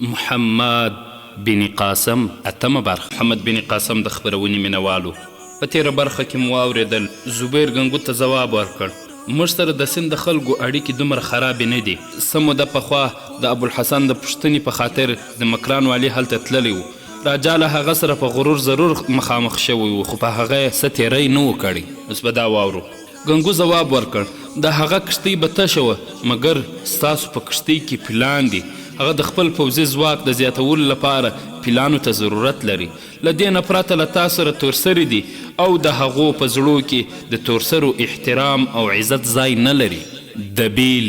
محمد بن قاسم اتمه برخه. محمد بن قاسم د خپرونې مینه والو په تېره برخه کې مو واورېدل، زبیر ګنګو ته ځواب ورکړ، موږ سره د سیند د خلکو اړیکې دومره خرابې نه دي، څه موده پخوا د ابوالحسن د پوښتنې په خاطر د مکران والي هلته تللی و، راجا له هغه سره په غرور ضرور مخامخ شوی و، خو په هغه یې څه تېری نه و کړی. اوس به دا واورو. ګنګو ځواب ورکړ، د هغه کښتۍ به تشه وه، مګر ستاسو په کښتۍ کې پیلان دي. هغه د خپل پوځي ځواک د زیاتولو لپاره پیلانو ته ضرورت لري. له دې نه پرته له تاسو سره تورسري دي او د هغو په زړو کې د تورسرو احترام او عزت ځای نه لري. دبیل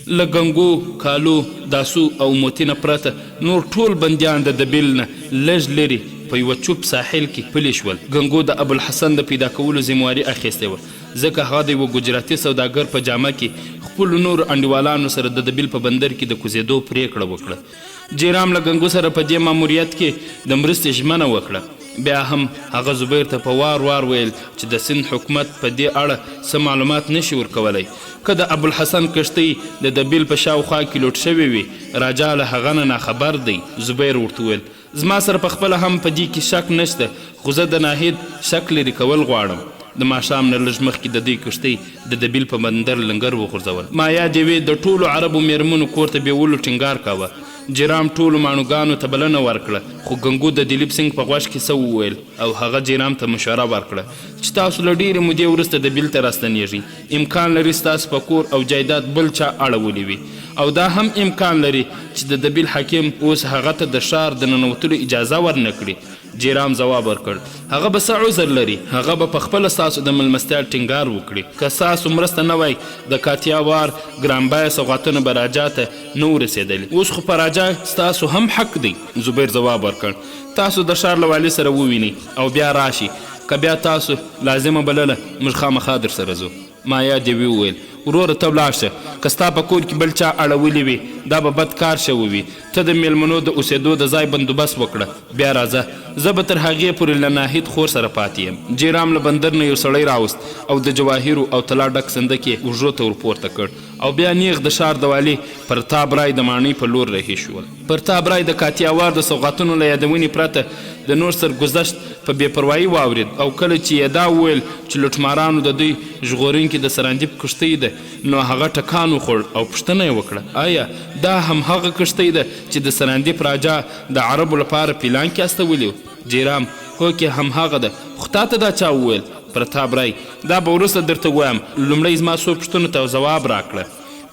له ګنګو، کالو، داسو او موتي نه پرته نور ټول بندیان د دبیل نه لږ لرې په یوه چوپ ساحل کې پلي شول. ګنګو د ابوالحسن د پیدا کولو ذمه واري اخیستې وه، ځکه هغه د یوه ګجراتي سوداګر په جامه کې خپلو نورو انډیوالانو سره د دبیل په بندر کې د کوزېدو پرېکړه وکړه. جیرام له ګنګو سره په دې ماموریت کې د مرستې ژمنه وکړه. بیا هم هغه زبیر ته په وار وار ویل چې د سند حکومت په دې اړه څه معلومات نه شي ورکولی. که د ابوالحسن کښتۍ د دبیل په شاوخوا کې لوټ شوې وي، راجا له هغه نه ناخبر دی. زبیر ورته وویل، زما سره په خپله هم په دې کې شک نشته، خو زه د ناهید شک لرې کول غواړم. د ماښام نه لږ مخکې د دوی کښتۍ د دبیل په بندر لنګر وغورځول. مایا دیوې د ټولو عربو مېرمنو کور ته بیولو ټینګار کاوه. جیرام ټولو ماڼوګانو ته بلنه ورکړه، خو ګنګو د دلیپ سینګ په غوږ کې څه وویل او هغه جیرام ته مشوره ورکړه چې تاسو له ډېرې مودې وروسته دبیل ته راستنېږئ، امکان لري ستاسو په کور او جایداد بل چا اړولي وي او دا هم امکان لري چې د دبیل حاکم اوس هغه ته د ښار د ننوتلو اجازه ورنه کړي. جیرام ځواب ورکړ، هغه به څه عذر لري؟ هغه به پخپله ستاسو د ملمستیا ټینګار وکړي. که ستاسو مرسته نه وای، د کاتیا وار ګران بیه سوغاتونه به راجا ته نه وو رسېدلي. اوس خو په راجا ستاسو هم حق دی. زبیر ځواب ورکړ، تاسو د ښار له والي سره ووینئ او بیا راشئ. که بیا تاسو لازمه بلله، موږ خامخا درسره ځو. مایا دیوي وویل، وروره ته ولاړ شه، که ستا په کور کې بل چا اړولي وي، دا به بد کار شوی وي. ته د مېلمنو د اوسېدو د ځای بندوبست وکړه، بیا راځه. زه به تر هغې پورې له ناهید خور سره پاتې یم. جیرام له بندر نه یو سړی راوست او د جواهرو او طلا ډک صندوق یې اوږو ته ورپورته کړ او بیا نېغ د ښار د والي پرتاب رای د ماڼۍ په لور رهي شول. پرتاب رای د کاتیاوار د سوغاتونو له یادونې پرته د نور سرګذشت په بې پروايي واورېد او کله چې یې دا وویل چې لوټمارانو د دوی ژغورونکې د سراندیپ کښتۍ ده، نو هغه ټکان وخوړ او پوښتنه یې وکړه، آیا دا همهغه کښتۍ ده چې د سراندیپ راجا د عربو لپاره پلان کې استولې وه؟ جیرام، هوکې همهغه ده، خو تاته دا چا وویل؟ پرتاب رای، دا به وروسته درته ووایم، لومړی زما څو پوښتنو ته ځواب راکړه.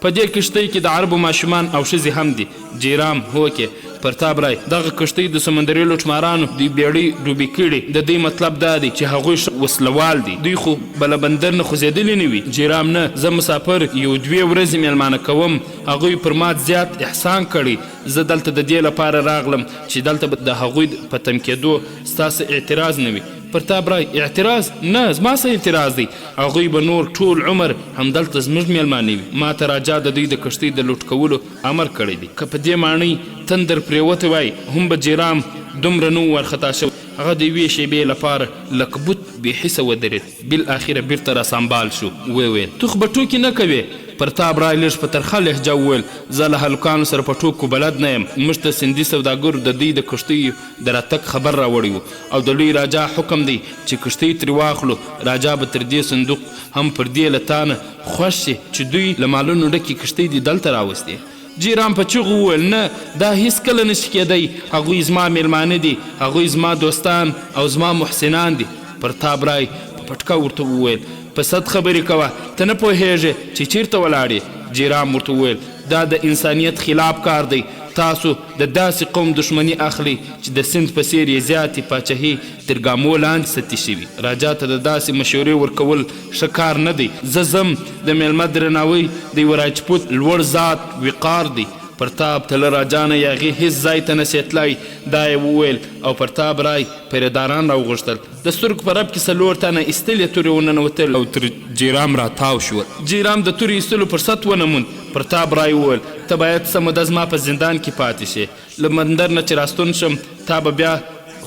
په دې کښتۍ کې د عربو ماشومان او ښځې هم دي. جیرام، هوکې. پرتاب رای، دغه کښتۍ د سمندري لوټمارانو دوی بېړۍ ډوبې کړي، د دوی مطلب دا دی چې هغوی ښه وسله وال دي، دوی خو به له بندر نه خوځېدلي نه وي. جیرام، نه، زه مسافر یو دوې ورځې مېلمانه کوم، هغوی پر ما زیات احسان کړی، زه دلته د دې لپاره راغلم چې دلته به د هغوی په تم کېدو ستا څه اعتراض نه وي. پرتاب رای، اعتراض؟ نه، زما څه اعتراض دی، هغوی به نور ټول عمر همدلته زموږ مېلمانه وي، ماته راجا د دوی د کښتۍ د لوټ کولو امر کړی دی. که په دې ماڼۍ تندر پرېوتی وای هم به جیرام دومره نه و وارخطا شوی. هغه د یوې شېبې لپاره لکه بت بې حسه ودرېد، بالاخره بیرته راسامبال شو، ویې ویل، ته خو به ټوکې نه کوې؟ پرتاب رای لږ په ترخه لهجه وویل، زه له هلکانو سره په ټوکو بلد نه یم، موږ ته سندي سوداګرو د دوی د کښتیو د راتګ خبر راوړی و او د لوی راجا حکم دی چې کښتۍ ترې واخلو، راجا به تر دې صندوق هم پر دې له تا نه خوښ شي چې دوی له مالونو ډکې کښتۍ دې دلته راوستې. جی رام په چیغو وویل، نه، دا هیڅکله نه شي کېدای، هغوی زما مېلمانه دي، هغوی زما دوستان او زما محسنان دي. پرتاب رای په پټکه ورته وویل، په سد خبرې کوه، ته نه پوهېږې چې چېرته ولاړ یې. جی رام ورته وویل، دا د انسانیت خلاف کار دی، تاسو د داسې قوم دښمني اخلئ چې د سند په څېر یې زیاتې پاچهۍ تر ګامو لاندې ستې شوي. راجا ته د داسې مشورې ورکول ښه کار نه دی. زه ځم، د مېلمه درناوی د یوه راجپوت لوړ ذات وقار دی. پرتاب ته له راجا نه یاغي هیڅ ځای ته نه شې تلای. دا یې وویل او پرتاب رای پیره داران راوغوښتل. د سترګو په رپ کې څلور تنه ایستلې تورې ورننوتل او تر جیرام راتاو شول. جیرام د تورې ایستلو فرصت ونه موند. پرتاب رای وویل، ته باید څه موده زما په زندان کې پاتې شې. له بندر نه چې راستون شم، تا به بیا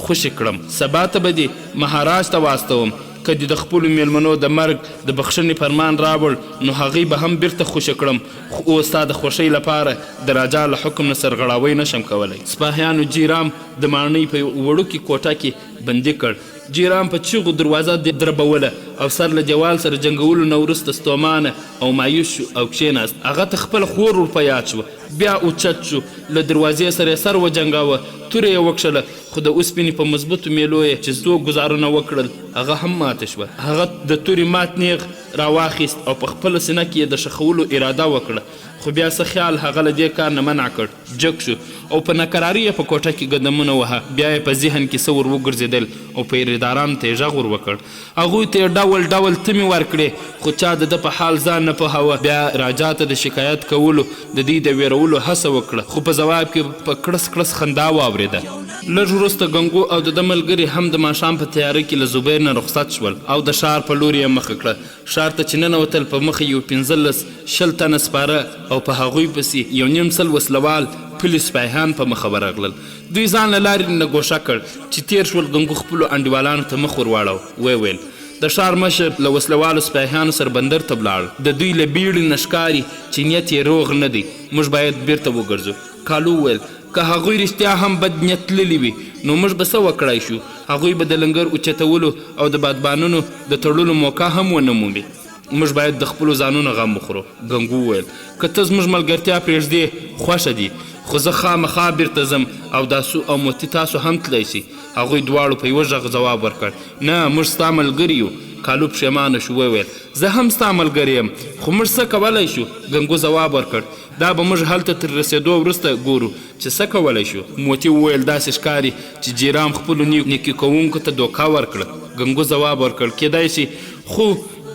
خوشې کړم. سبا ته به دې مهاراج ته واستوم. که دې د خپلو مېلمنو د مرګ د بخښنې فرمان راوړ، نو هغوی به هم بېرته خوشې کړم، خو اوس ستا د خوښۍ لپاره د راجا له حکم نه سرغړاوی نه شم کولی. سپاهیانو جی رام د ماڼۍ په یوه وړوکې کوټه کې بندي کړ. جی رام په چیغو دروازه دربوله او سر له دېوال سره جنګولو نه وروسته ستومانه او مایوس شو او کښېناست. هغه ته خپله خور ور په یاد شوه. بیا اوچت شو، له دروازې سره یې سر وجنګاوه، توره یې وکښله، خو د اوسپنې په مضبوطو میلو یې چې څو ګوزارونه وکړل، هغه هم ماته شوه. هغه د تورې مات نیغ راواخیست او په خپله سینه کې یې د ښخولو اراده وکړه، خو بیا څه خیال هغه له دې کار نه منع کړ. جګ شو او په ناکرارۍ یې په کوټه کې ګدمونه وهه. بیا یې په ذهن کې څه ور وګرځېدل او پیرېدارانو ته یې ږغ ور وکړ. هغوی ته یې ډول ډول تمې ورکړې، خو چا د ده په حال ځان نه پوهاوه. بیا راجا ته د شکایت کولو، د دوی د وېرولو هڅه وکړه، خو په ځواب کې په کړس کړس خندا واورېده. لږ وروسته ګنګو او د ده ملګري هم د ماښام په تیاره کې له زبیر نه رخصت شول او د ښار په لور یې مخه کړه. ښار ته چې ننوتل، په مخه یو 15، 20 تنه سپاره او په هغوی پسې یو نیم سل وسله وال پلي سپاهیان په مخه ورغلل. دوی ځان له لارې نه ګوښه کړ. چې تېر شول، ګنګو خپلو انډیوالانو ته مخ ور واړاوه، ویې ویل، د ښار مشر له وسله والو سپاهیانو سره بندر ته ولاړ. د دوی له بیړې نه ښکاري چې نیت یې روغ نه دی. موږ باید بیرته وګرځو. کالو وویل، که هغوی رښتیا هم بد نیت تللي وي، نو موږ به څه وکړای شو؟ هغوی به د لنګر اوچتولو او د بادبانونو د تړلو موقع هم ونه مومي. موږ باید د خپلو ځانونو غم وخورو. ګنګو وویل، که ته زموږ ملګرتیا پرېږدې، خوښه دي، خو زه خامخا بیرته ځم او داسو او موتي تاسو هم تلای شئ. هغوی دواړو په یوه غږ ځواب ورکړ، نه، موږ ستا ملګري یو. کالو پښېمانه شو، وویل، زه هم ستا ملګری یم، خو موږ څه کولای شو؟ ګنګو ځواب ورکړ، دا به موږ هلته تر رسېدو وروسته ګورو چې څه کولی شو. موتي وویل، داسې ښکاري چې جیرام خپلو نیکي کوونکو ته دوکه ورکړه. ګنګو ځواب ورکړ، کېدای شي، خو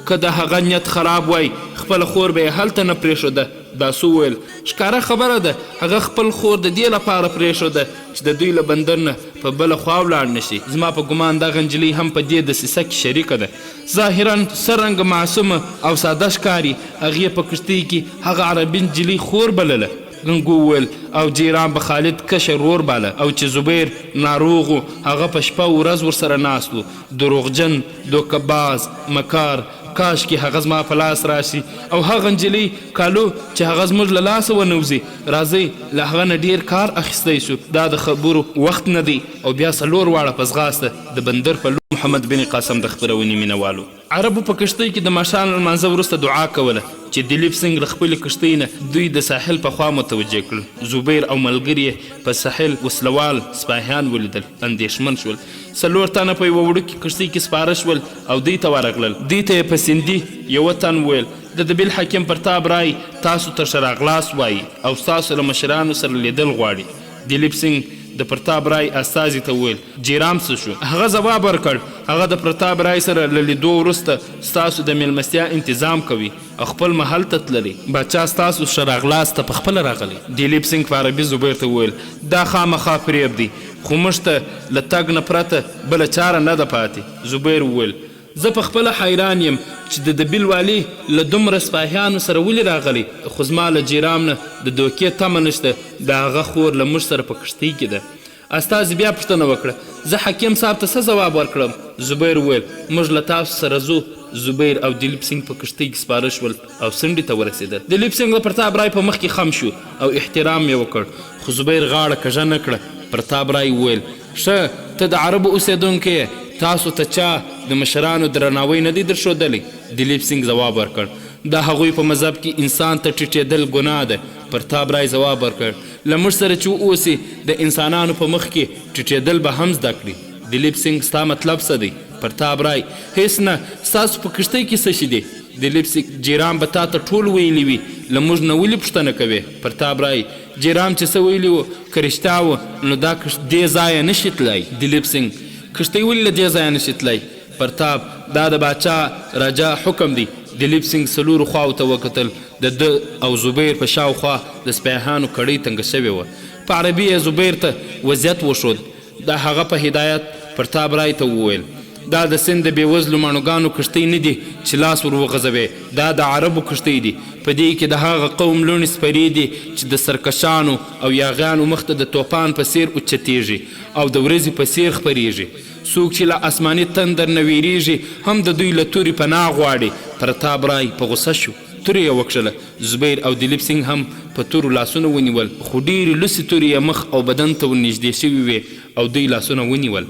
که د هغه نیت خراب وای، خپله خور به یې هلته نه پرېښوده. داسو وویل، ښکاره خبره ده، هغه خپل خور د دې لپاره پرېښوده چې د دوی له بندر نه په بله خوا ولاړ نه شي. زما په ګومان دغه نجلۍ هم په دې دسیسه کې شریکه ده. ظاهراً څه رنګه معصومه او ساده ښکاري. هغې په کښتۍ کې هغه عربي نجلۍ خور بلله. ګنګو وویل، او جیران به خالد کشر ورور باله او چې زبیر ناروغ و، هغه په شپه او ورځ ورسره ناست و. دروغجن، دوکه باز، مکار، کاشکې هغه زما په لاس راشي او هغه نجلۍ کالو چې هغه زموږ له لاسه ونه وځي. راځئ له هغه نه ډېر کار اخیستی شو، دا د خبرو وخت نه دی. او بیا څلور واړه په ځغاسته د بندر په لور. محمد بن قاسم د خپرونې مینه والو عربو په کښتۍ کې د ماښام له لمانځه وروسته دعا کوله چې دلیپ سینګ له خپلې کښتۍ نه دوی د ساحل په خوا متوجه کړل. زبیر او ملګري یې په ساحل وسله وال سپاهیان ولیدل، اندېښمن شول. څلور تنه په یوه وړوکې کښتۍ کې سپاره شول او دوی ته ورغلل. دوی ته یې په سیندي یوه تن وویل، د دبیل حاکم پرتاب رای تاسو ته ښه راغلاست وایي او ستاسو له مشرانو سره لیدل غواړي. دلیپ سینګ د پرتاب رای استازي ته وویل، جیرام څه شو؟ هغه ځواب ورکړ، هغه د پرتاب رای سره له لیدو وروسته ستاسو د میلمستیا انتظام کوي او خپل محل ته تللی. باچا ستاسو ښه راغلاست ته پخپله راغلی. دلیپ سینګ په عربي زبیر ته وویل، دا خامخا فریب دی، خو موږ ته له تګ نه پرته بله چاره نه ده پاتې. زبیر وویل، زه په خپله حیران یم چې د دبیل والي له دومره سپاهیانو سره ولې راغلی، خو زما له جیرام نه د دوکې تمه نشته، د هغه خور له موږ سره په کښتۍ کې ده. استازي بیا پوښتنه وکړه، زه حکیم صاحب ته څه ځواب ورکړم؟ زبیر وویل، موږ له تاسو سره ځو. زبیر او دلیپ سینګ په کښتۍ کې سپاره شول او څنډې ته ورسېدل. دلیپ سینګ د پرتاب رای په مخ کې خم شو او احترام یې وکړ، خو زبیر غاړه کږه نه کړه. پرتاب رای وویل، ښه، ته د عربو اوسېدونکی یې، تاسو ته چا د مشرانو درناوی نه دی درښودلی؟ دلیپ سینګ ځواب ورکړ، د هغوی په مذهب کې انسان ته ټیټېدل ګناه ده. پرتاب رای ځواب ورکړ، له موږ سره چې واوسي، د انسانانو په مخ کې ټیټېدل به هم زده کړي. دلیپ سینګ، ستا مطلب څه دی؟ پرتاب رای، هېڅ نه، ستاسو په کښتۍ کې څه شي دي؟ دلیپ سینګ، جیرام به تا ته ټول ویلي وي، له موږ نه ولې پوښتنه کوې؟ پرتاب رای، جیرام چې څه ویلي وو، که رښتیا وو، نو دا کښتۍ دې ځایه نه شي تلای. دلیپ سینګ، کښتۍ ولې له دې ځایه نه شي تلای؟ پرتاب، دا د باچا، راجا، حکم دی. دلیپ سینګ څلورو خواوو ته وکتل، د ده او زبیر په شاوخوا د سپاهیانو کړۍ تنګه شوې وه. په عربي یې زبیر ته وضعیت وښود. د هغه په هدایت پرتاب رای ته وویل، دا د سند د بېوزلو ماڼوګانو کښتۍ نه دي چې لاس ور وغځوې، دا د عربو کښتۍ دي. په دې کې د هغه قوم لوڼې سپرې دي چې د سرکشانو او یاغیانو مخ ته د توپان په څېر اوچتېږي او د ورځې په څېر خپرېږي. څوک چې له اسماني تندر نه وېرېږي هم د دوی له تورې پناه غواړي. پرتاب رای په غوسه شو، توره یې وکښله. زبیر او دلیپ سینګ هم په تورو لاسونه ونیول، خو ډېرې لوڅې تورې یې مخ او بدن ته ورنږدې شوې وې او دوی لاسونه ونیول.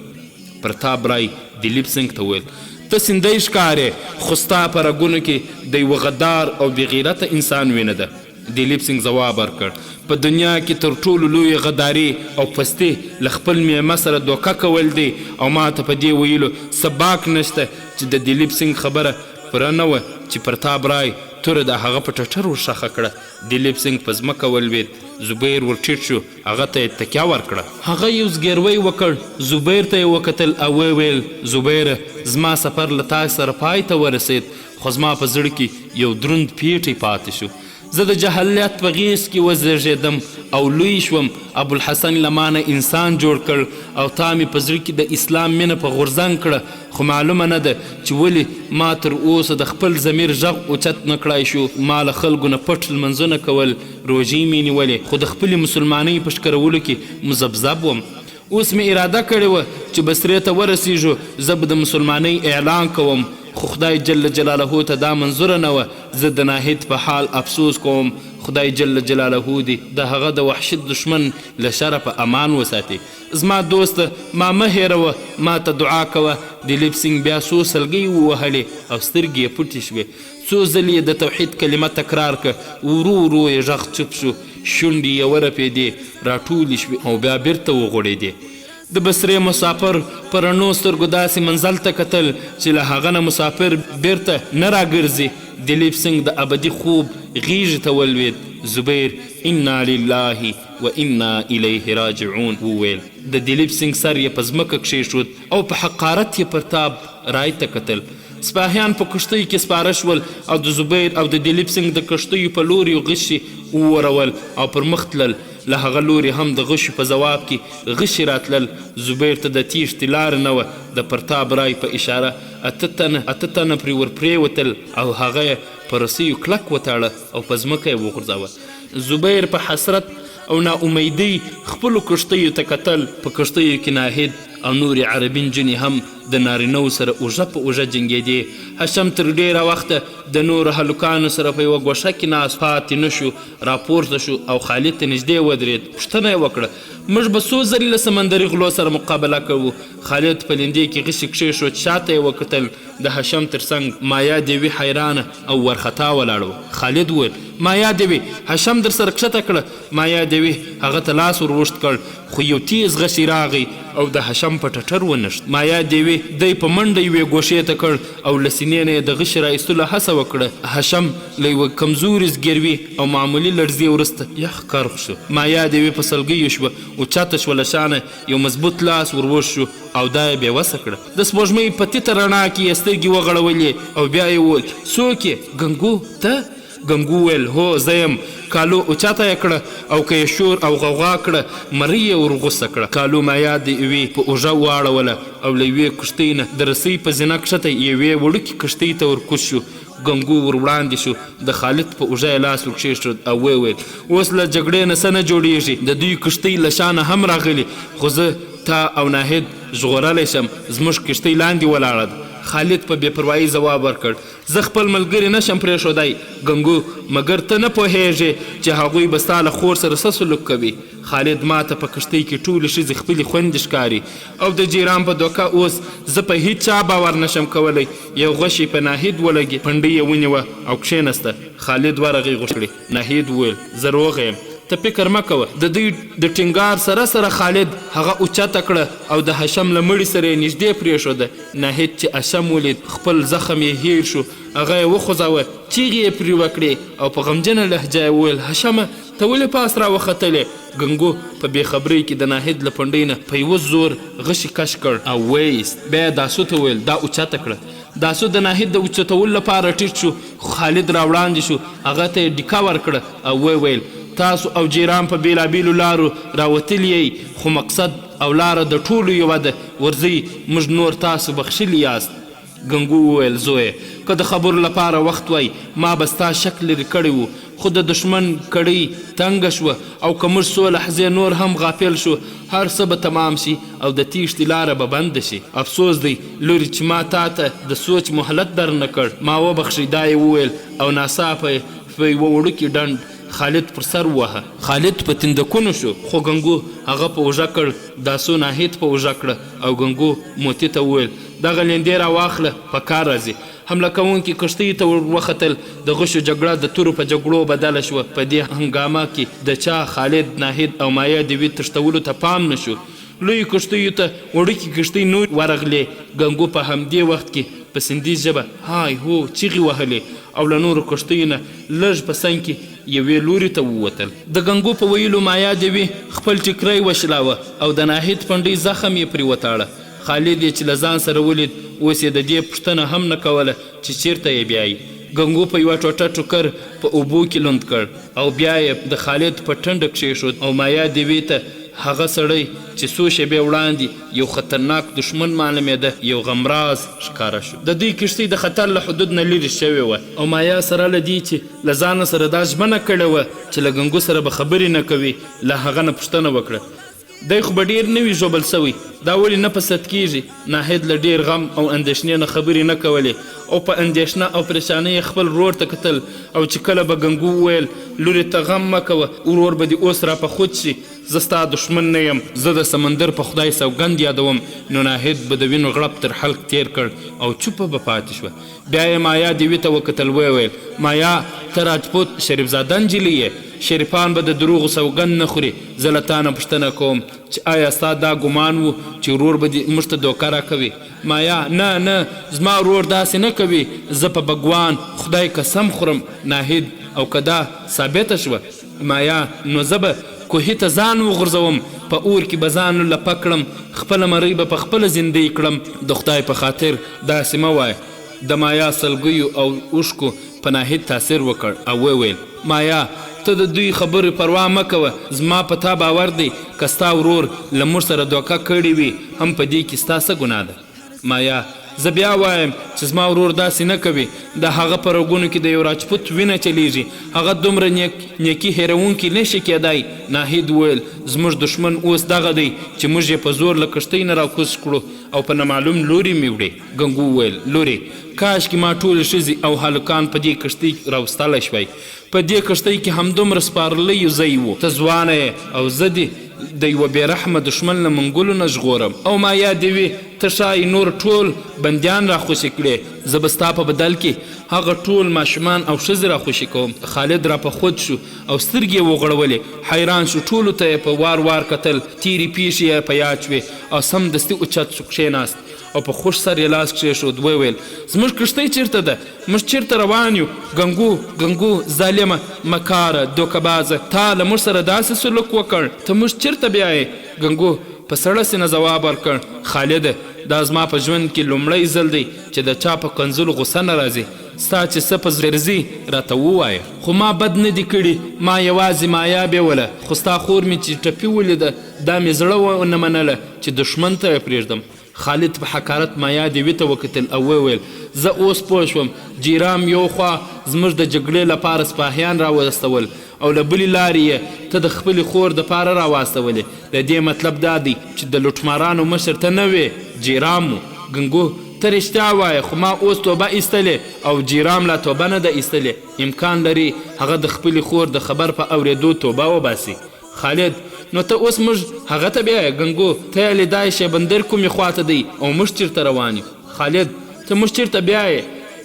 پرتاب رای دلیپ سینګ ته وویل، ته سیندی ښکارې، خو ستا په رګونو کې د یوه غدار او بې غیرته انسان وینه ده. دلیپ سینګ ځواب ورکړ، په دنیا کې تر ټولو لویه غداري او پستي له خپل میلمه سره دوکه کول دي او ماته په دې ویلو څه باک نشته چې د دلیپ سینګ خبره پوره نه وه چې پرتاب رای توره د هغه په ټټر ورښخه کړه. دلیپ سینګ په ځمکه ولوېد. زبیر ورټیټ شو، هغه ته یې تکیه ورکړه. هغه یو زګیروی وکړ، زبیر ته یې وکتل او ویې ویل، زبیره! زما سفر له تاسې سره پای ته ورسېد، خو زما په زړه کې یو دروند پېټی پاتې شو. زه د جهالت په غېږ کې وزېږېدم او لوی شوم، ابوالحسن له ما نه انسان جوړ کړ او تا مې په زړه کې د اسلام مینه په غورځنګ کړه، خو معلومه نه ده چې ولې ما تر اوسه د خپل ضمیر ږغ اوچت نه کړای شو، ما له خلکو نه پټ لمنځونه کول، روژې مې نیولې، خو د خپلې مسلمانۍ په ښکرولو کې مذبذب وم. اوس مې اراده کړې وه چې بصرې ته ورسېږو، زه به د مسلمانۍ اعلان کوم، خو خدای جل جلاله ته دا منظوره نه وه، زه د ناهید په حال افسوس کوم، خدای جل جلاله دې د هغه د وحشي دښمن له شره په امان وساتي. زما دوسته! ما مه هېروه، ما ته دعا کوه. دلیپ سینګ بیا څو سلګۍ ووهلې او سترګې یې پټې شوې. څو ځلې یې د توحید کلمه تکرار کړه، ورو ورو یې غږ چوپ شو، شونډې یې ورپېدې، راټولې شوې او بیا بېرته وغوړېدې. د بصرې مسافر په رڼو سترګو داسې منزل ته کتل چې له هغه نه مسافر بېرته نه راګرځي. دلیپ سینګ د ابدي خوب غېږې ته ولوېد. زبیر انا لله و انا الیه راجعون وویل. د دلیپ سینګ سر یې په ځمکه کښېښود او په حقارت یې پرتاب رای ته کتل. سپاهیان په کښتیو کې سپاره شول او د زبیر او د دلیپ سینګ د کښتیو په لوریو غشي وورول او پر مخ تلل. له هغه لوري هم د غشو په ځواب کې غشي راتلل. زبیر ته د تیښتې لاره نه وه. د پرتاب رای په اشاره اته تنه اته تنه پرې ورپرېوتل او هغه یې په رسیو کلک وتاړه او په ځمکه یې وغورځاوه. زبیر په حسرت او نا امیدۍ خپلو کښتیو ته کتل. په کښتیو کې ناهید او نورې عربي نجونې هم د نارینه وو سره اوږه په اوږه جنګېدې. هشم تر ډېره وخته د نورو هلکانو سره په یوه ګوښه کې ناست پاتې نه شو، راپورته شو او خالد ته نږدې ودرېد، پوښتنه یې وکړه، موږ به څو ځلې له سمندري غلو سره مقابله کوو؟ خالد په لیندۍ کې غشي کښېښود، شاته یې وکتل، د هشم تر څنګ مایا دېوي حیرانه او وارخطا ولاړه وه. خالد وویل، مایا دېوي! هشم درسره کښته کړه. مایا دېوي هغه ته لاس ور اوږد کړ، خو یو تېز غشی راغی او د هشم په ټټر ونښت. مایا دېوي دی په منډه یوې ګوښې ته کړ او له سینې نه یې د غشي را ایستلو هڅه وکړه. هشم له یوه کمزوري زګیروي او معمولي لړزې وروسته یخ کرغ شو. مایا دېوي په سلګیو شوه، اوچته شوه، له شا نه یو مضبوط لاس ور اوږد شو او دا یې بې وسه کړه. د سپوږمۍ په تیته رڼا کې یې سترګې وغړولې او بیا یې وویل، څوک یې؟ ګنګو، ته؟ ګنګو وویل، هو، زه یم. کالو اوچته یې کړه او که یې شور او غوغا کړه، مرۍ یې ورغوڅه کړه. کالو مایا د یوې په اوږه واړوله او له یوې کښتۍ نه د رسۍ په زینه کښته یوې وړوکې کښتۍ ته ورکوز شو. ګنګو ور وړاندې شو، د خالد په اوږه یې لاس ور کښېښود او ویې ویل، اوس له جګړې نه څه نه جوړېږي، د دوی کښتۍ له شا نه هم راغلي، خو زه تا او ناهید ژغورلی شم، زموږ کښتۍ لاندې ولاړه ده. خالد په بې پروايۍ ځواب ورکړ، زه خپل ملګري نه شم پرېښودای، ګنګو، مګر ته نه پوهېږې چې هغوی به ستا له خور سره څه سلوک کوي. خالد، ماته په کښتۍ کې ټولې ښځې خپلې خویندې ښکاري او د جیران په دوکه اوس زه په هیچا باور نه شم کولی. یو غشی په ناهید ولګېد، پنډۍ یې ونیوه او کښېنسته. خالد ورغی غوښ کړي. ناهید وویل، زه روغه یم، ته فکر مه کوه. د دوی د ټینګار سره سره خالد هغه اوچته کړه او د هشم له مړي سره یې نږدې پرېښوده. ناهید چې هشم ولید، خپل زخم یې هېر شو، هغه یې وخوځاوه، چیغې یې پرې وکړې او په غمجنه لهجه یې وویل، هشمه! ته ولې پاس راوختلې؟ ګنګو په بې خبرۍ کې د ناهید له پنډۍ نه په یوه زور غشی کش کړ او ویې ایست. بیا یې داسو ته وویل، دا اوچته کړه. داسو د ناهید د اوچتولو لپاره ټیټ شو، خو خالد راوړاندې شو، هغه ته یې ډیکه ورکړه او ویې ویل، تاسو او جیران په بېلابېلو لارو راوتلي یئ، خو مقصد او لاره د ټولو یوه ده، ورځئ، موږ نور تاسو بخښلي یاست. ګنګو وویل، زویه! که د خبرو لپاره وخت وای، ما به ستا شک لرې کړی و، خو د دښمن کړۍ تنګه شوه او که موږ څو لحظې نور هم غافل شو، هر څه به تمام شي او د تېښتې لاره به بنده شي. افسوس دی لورې چې ما تا ته د سوچ مهلت در نه کړ، ما وبخښئ. دا یې وویل او ناڅاپه یې په یوه وړوکي ډنډ خالد پر سر ووهه. خالد په تیندکونو شو، خو ګنګو هغه په اوږه کړ، داسو ناهید په اوږه کړه او ګنګو موتي ته وویل، دغه لیندې را واخله، په کار راځي. حمله کوونکي کښتیو ته ور وختل، د غشو جګړه د تورو په جګړو بدله شوه، په دې هنګامه کې د چا، خالد، ناهید او مایا دیوي تښتولو ته پام نه شو. لویو کښتیو ته وړوکې کښتۍ نورې ورغلې، ګنګو په همدې وخت کې په سندي ژبه های هو چیغې وهلې او له نورو کښتیو نه لږ په څنګ کې یوې لوري ته ووتل. د ګنګو په ویلو مایا دیوي خپل ټیکری وشلاوه او د ناهید پنډۍ زخم یې پرې وتاړه. خالد یې چې له ځان سره ولید، اوس یې د دې پوښتنه هم نه کوله چې چیرته یې بیایي. ګنګو په یوه ټوټه ټوکر په اوبو کې لوند کړ او بیا یې د خالد په ټنډه کښېښود او مایا دیوي ته هغه سړی چې څو شېبې وړاندې یو خطرناک دښمن معلومېده، یو غمراز ښکاره شو. د دوی کښتۍ د خطر له حدود نه لرې شوې وه او مایا سره له دې چې له ځانه سره دا ژمنه کړې وه چې له ګنګو سره به خبرې نه کوي، له هغه نه پوښتنه وکړه. دی خو به ډېر نه وي ژوبل شوی، دا ولې نه په سد کېږي؟ ناهید له ډېر غم او اندېښنې نه خبرې نه کولې او په اندېښنه او پرېشانۍ یې خپل ورور ته کتل او چې کله به ګنګو وویل، لورې ته غم مه کوه، ورور به دې اوس راپه خود شي، زه ستا دښمن نه یم، زه د سمندر په خدای سوګند یادوم، نو ناهید به د وینو غړپ تر حلق تېر کړ او چوپه به پاتې شوه. بیا یې مایا دیوي ته وکتل، ویې ویل، مایا! ته راجپوت شریفزاده نجلۍ یې، شریفان به د دروغو سوګند نه خوري، زه له تا نه پوښتنه کوم چې ایا ستا دا ګومان و چې ورور به دې موږ ته دوکه راکوي؟ مایا، نه، نه، زما ورور داسې نه کوي، زه په بګوان خدای قسم خورم. ناهید، او که دا ثابته شوه؟ مایا، نو زه به کوهي ته ځان وغورځوم، په اور کې به ځان لپه کړم، خپله مرۍ به په خپله زیندۍ کړم، د خدای په خاطر داسې مه وایه. د مایا سلګیو او اوښکو په ناهید تاثیر وکړ او وویل، مایا! ته د دوی خبرو پروا مه کوه، زما په تا باور دی، که ستا ورور له موږ سره دوکه کړې وي هم په دې کې ستا څه ګناه ده؟ مایا، زه بیا وایم چې زما ورور داسې نه کوي، د هغه په رګونو کې د یو راجپوت وینه چلیږي، هغه دومره نیک نیکي هیرونکی نه شي کیدای. ناهید وویل، زموږ دښمن اوس دغه دی چې موږ یې په زور له کښتۍ نه راکوز کړو او په نامعلوم لوري مې وړي. ګنګو وویل، لورې! کاشکې ما ټولې ښځې او هلکان په دې کښتۍ کې راوستلی شوای. په دې کښتۍ کې همدومره سپارلیو ځای و. ته ځوانه یې او زه دې د یوه بې رحمه دښمن له منګولو نه ژغورم. او مایا دې وي، ته ښايي نور ټول بندیان راخوشې کړې. زه به ستا په بدل کې هغه ټول ماشومان او ښځې راخوشې کوم. خالد راپه خود شو او سترګې یې وغړولې. حیران شو، ټولو ته یې په وار وار کتل، تېرې پېښې یې په یاد شوې او سمدستي اوچت شو، کښېناست او په خوږ سر یې لاس کښېښود، ویې ویل، زموږ کښتۍ چېرته ده؟ موږ چېرته روان یو؟ ګنګو، ګنګو، ظالمه، مکاره، دوکه بازه، تا له موږ سره داسې سلوک وکړ، ته موږ چېرته بیایې؟ ګنګو په سړه سینه ځواب ورکړ، خالده! دا زما په ژوند کې لومړی ځل دی چې د چا په کنځلو غوسه نه راځي، ستا چې څه په زړه درځي راته ووایه. خو ما بد نه دي کړي، ما یوازې مایا بیوله، خو ستا خور مې چې ټپي ولیده، دا مې زړه ونه منله چې دښمن ته یې پرېږدم. خالد په حقارت مایا دیوي ته وکتل او ویې ویل، زه اوس پوه شوم، جیرام یو خوا زموږ د جګړې لپاره سپاهیان راواستول او له بلې لارې یې ته د خپلې خور دپاره راواستولې، د دې مطلب دا دی چې د لوټمارانو مشر ته نه وې، جیرام و. ګنګو، ته رښتیا وایې، خو ما اوس توبه ایستلې او جیرام لا توبه نه ده ایستلې، امکان لري هغه د خپلې خور د خبر په اورېدو توبه وباسي. خالد، نو ته اوس موږ هغه ته بیایې؟ ګنګو، ته یې لیدای شې بندر کومې خوا ته دی او موږ چیرته روان یو؟ خالد، ته موږ چیرته بیایې؟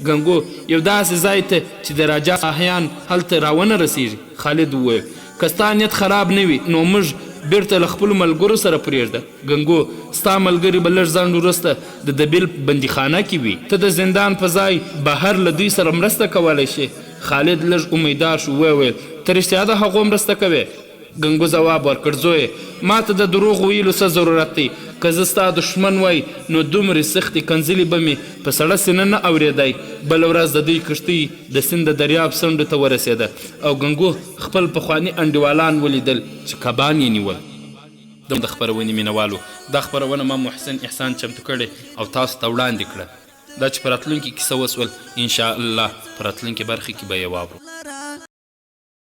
ګنګو، یو داسې ځای ته چې د راجا سپاهیان هلته راونه رسیږي. خالد وویل، که ستا نیت خراب نه وي نو موږ بیرته له خپلو ملګرو سره پریږده. ګنګو، ستا ملګري به لږ ځنډ وروسته د دبیل په بندیخانه کې وي. ته د زندان په ځای بهر له دوی سره مرسته کولی شې. خالد لږ امیدار شو، ویې ویل، ته رښتیا د هغو مرسته کوې؟ ګنګو ځواب ورکړ، زویه! ما ته د دروغ ویلو څه ضرورت دی؟ که زه ستا دښمن وای، نو دومرې سختې کنځلې به مې په سړه سینه نه اورېدای. بله ورځ د دوی کښتۍ د سیند د دریاب څنډو ته ورسېده او ګنګو خپل پخواني انډیوالان ولیدل چې کبان یې نیول. د خپرونې مینه والو! دا خپرونه ما محسن احسان چمتو کړې او تاسو ته وړاندې کړه. دا چې په راتلونکي کې څه وسول، ان شاء الله په راتلونکې برخې کې به یې واورو.